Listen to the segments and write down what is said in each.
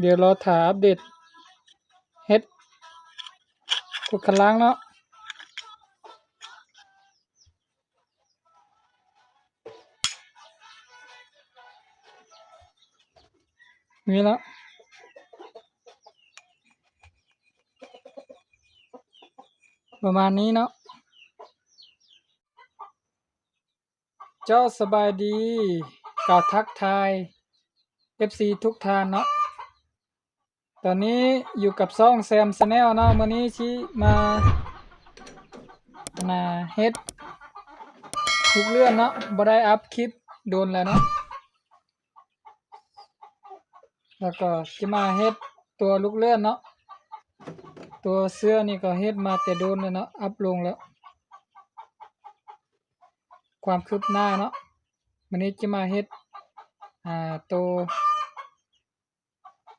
ດຽວລໍຖ້າອັບເດດເຮັດໂຄດຂັ້ນລ່າງເນາະ. ນີ້ລະ ປະມານນີ້ເນາະ. ເຈົ້າສະບາຍດີ ກ່າວທັກທາຍເອັຟຊີທຸກທ່ານເນາະ. ຕອນນີ້ຢູ່ກັບຊ່ອງແຊມແຊນແນວເນາະ. ມື້ນີ້ຊິມາ ມາເຮັດລູກເລື່ອນເນາະ, ບໍ່ໄດ້ອັບຄລິບດົນແລ້ວເນາະ. ແລ້ວກໍຈະມາເຮັດຕົວລູກເລື່ອນເນາະ. ຕົວເສື້ອນີ້ກໍເຮັດມາແຕ່ດົນແລ້ວເນາະ, ອັບລົງແລ້ວ. ຄວາມຄືບໜ້າເນາະ, ມື້ນີ້ຈະມາເຮັດ ອ່າ ໂຕ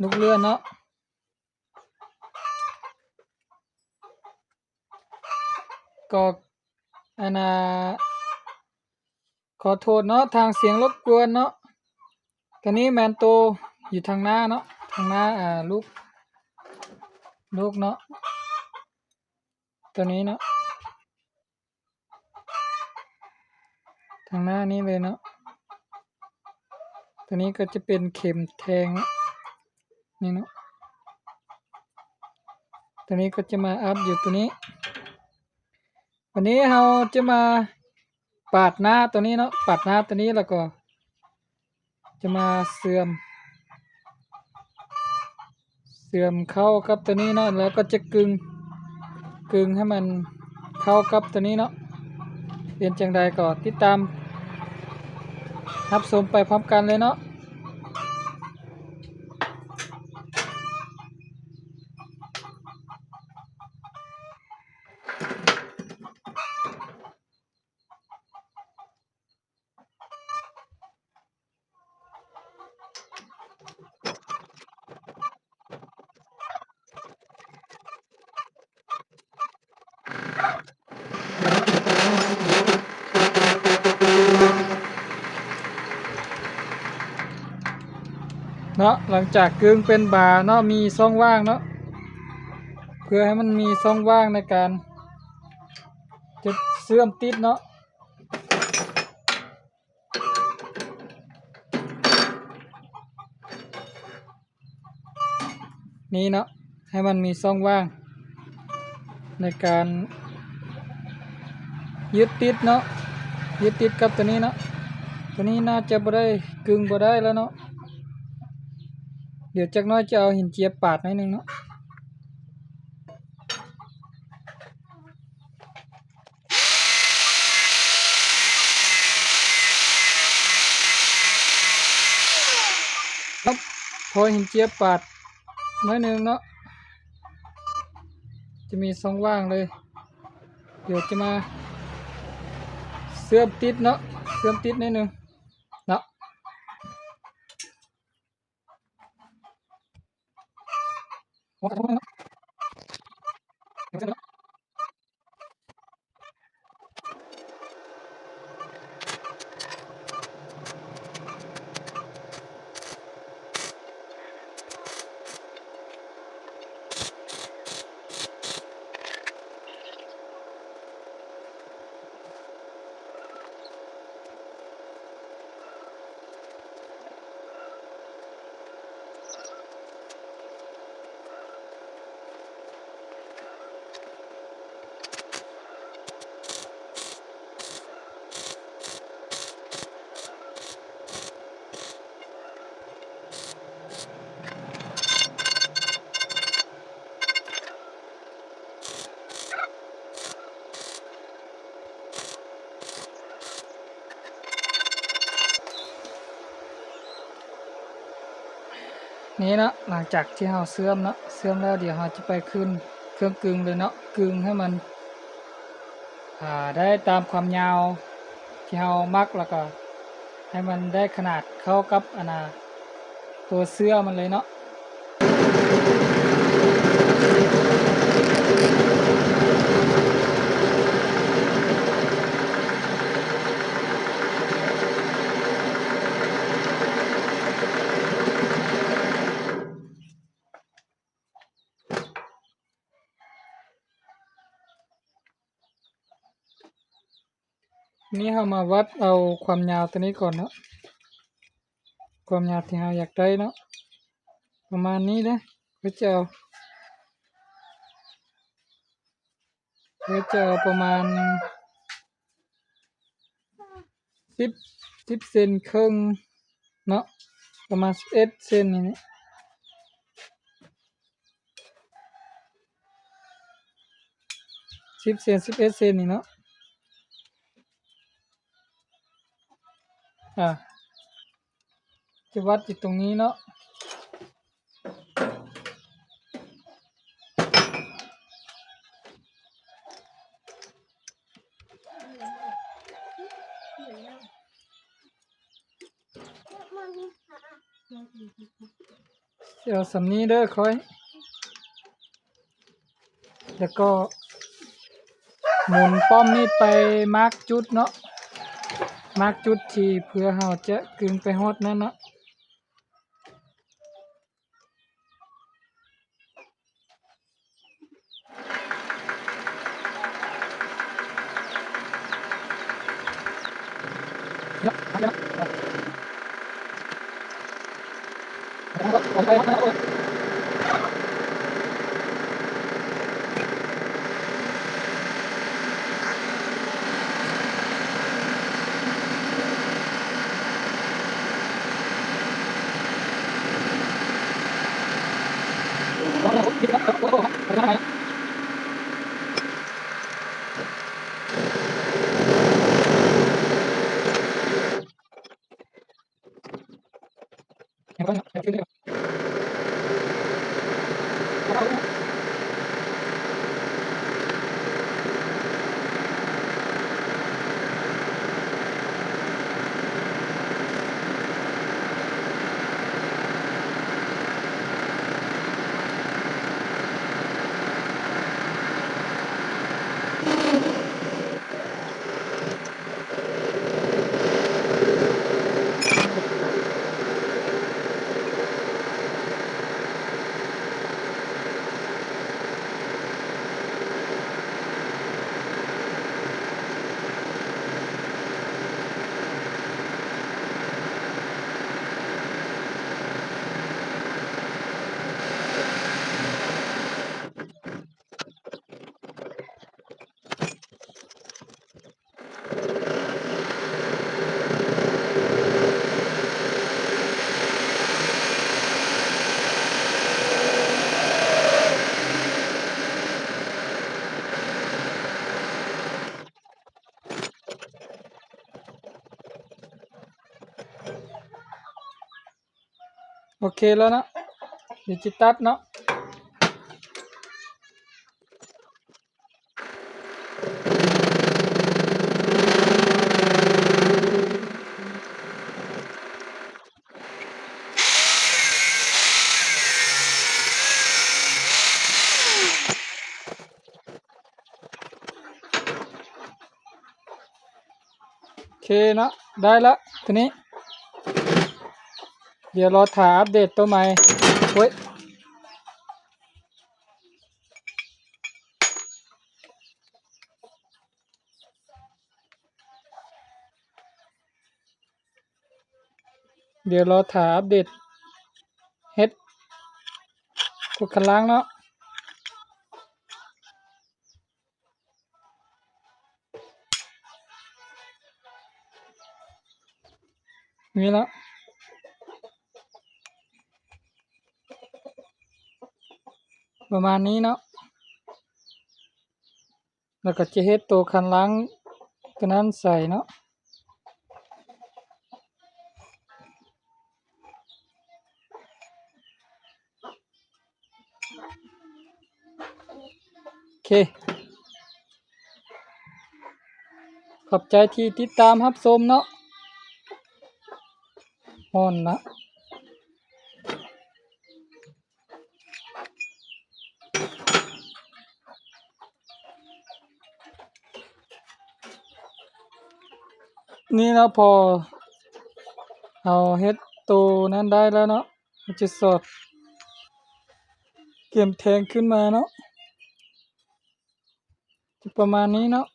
ລູກເລື່ອນເນາະ. ກໍ ອັນນ່າ ຂໍໂທດເນາະ ທາງສຽງລົບກວນເນາະ. ໂຕນີ້ແມ່ນໂຕຢູ່ທາງໜ້າເນາະ, ທາງໜ້າ ອ່າ ລູກ ລູກເນາະ. ໂຕນີ້ເນາະ ທາງໜ້ານີ້ເລີຍເນາະ. ໂຕນີ້ກໍຈະເປັນເຂັມແທງນີ້ເນາະ, ໂຕນີ້ກໍຈະມາອັບຢູ່ໂຕນີ້. ວັນນີ້ເຮົາຈະມາປາດໜ້າໂຕນີ້ເນາະ, ປາດໜ້າໂຕນີ້ ແລ້ວກໍຈະມາເຊື່ອມ ເຊື່ອມເຂົ້າກັບໂຕນີ້ເນາະ, ແລ້ວກໍຈະກຶງ ກຶງໃຫ້ມັນເຂົ້າກັບໂຕນີ້ເນາະ. ເປັນຈັ່ງໃດກໍຕິດຕາມຮັບຊົມໄປພ້ອມກັນເລີຍເນາະ. ເນາະ, ຫຼັງຈາກກຶງເປັນບາເນາະ, ມີຊ່ອງວ່າງເນາະ, ເພື່ອໃຫ້ມັນມີຊ່ອງວ່າງໃນການຈະເຊື່ອມຕິດເນາະ. ນີ້ເນາະ, ໃຫ້ມັນມີຊ່ອງວ່າງໃນການຍຶດຕິດເນາະ, ຍຶດຕິດກັບໂຕນີ້ເນາະ. ໂຕນີ້ໜ້າຈະບໍ່ໄດ້ ກຶງບໍ່ໄດ້ແລ້ວເນາະ. ດຽວຈັກໜ້ອຍຈະເອົາຫີນຈຽບປາດໜ້ອຍໜຶ່ງເນາະ. ຄັບ ພໍເຫັນເຈຍບປາດໜ້ອຍໜຶ່ງເນາະ, ຈະມີຊ່ອງວ່າງເລີຍ. ດຽວຈະມາເຊື່ອມຕິດເນາະ, ເຊື່ອມຕິດໜ້ອຍໜຶ່ງເນາະ. ນີ້ເນາະ, ຫຼັງຈາກທີ່ເຮົາເຊື່ອມເນາະ, ເຊື່ອມແລ້ວດຽວເຮົາຈະໄປຂຶ້ນເຄື່ອງກຶງເລີຍເນາະ, ກຶງໃຫ້ມັນ ອ່າ ໄດ້ຕາມຄວາມຍາວທີ່ເຮົາມັກ, ແລ້ວກໍໃຫ້ມັນໄດ້ຂະໜາດເຂົ້າກັບ ອັນນ່າ ຕົວເສື້ອມັນເລີຍເນາະ. ນີ້ເຮົາມາວັດເອົາຄວາມຍາວຕົວນີ້ກ່ອນເນາະ, ຄວາມຍາວທີ່ເຮົາຢາກໄດ້ເນາະ ປະມານນີ້ເດີ. ເຮົາຈະເອົາ ເຮົາຈະເອົາປະມານສິບ ສິບເຊັນເຄິ່ງເນາະ, ປະມານສິບເອັດເຊັນນີ້ແຫຼະ. ສິບເຊັນ ສິບເອັດເຊັນນີ້ເນາະ. ອ່າ ຈະວັດຢູ່ຕົງນີ້ເນາະ. ຊິເອົາສ່ຳນີ້ເດີຂ້ອຍ. ແລ້ວກໍໝູນປ້ອມມີດໄປມາກຈຸດເນາະ, ມາກຈຸດທີ່ເພື່ອເຮົາຈະກຶງໄປຮອດນັ້ນເນາະ. ໂອເຄແລ້ວເນາະ, ດິຈິຕັດເນາະ. ໂອເຄເນາະ, ໄດ້ລະໂຕນີ້. ດຽວລໍຖ້າອັບເດດໂຕໃໝ່. ໂອ້ຍ ດຽວລໍຖ້າອັບເດດເຮັດພວກຄັນລາງເນາະ. ນີ້ລະ ປະມານນີ້ເນາະ, ແລ້ວກໍຈະເຮັດໂຕຄັນລາງໂຕນັ້ນໃສ່ເນາະ. ໂອເຄ ຂອບໃຈທີ່ຕິດຕາມຮັບຊົມເນາະ. ຮ້ອນນະ. ນີ້ເນາະ ພໍເຮົາເຮັດໂຕນັ້ນໄດ້ແລ້ວເນາະ, ເຮົາຈະສອດກຽມແທງຂຶ້ນມາເນາະ. ຈະປະມານນີ້ເນາະ.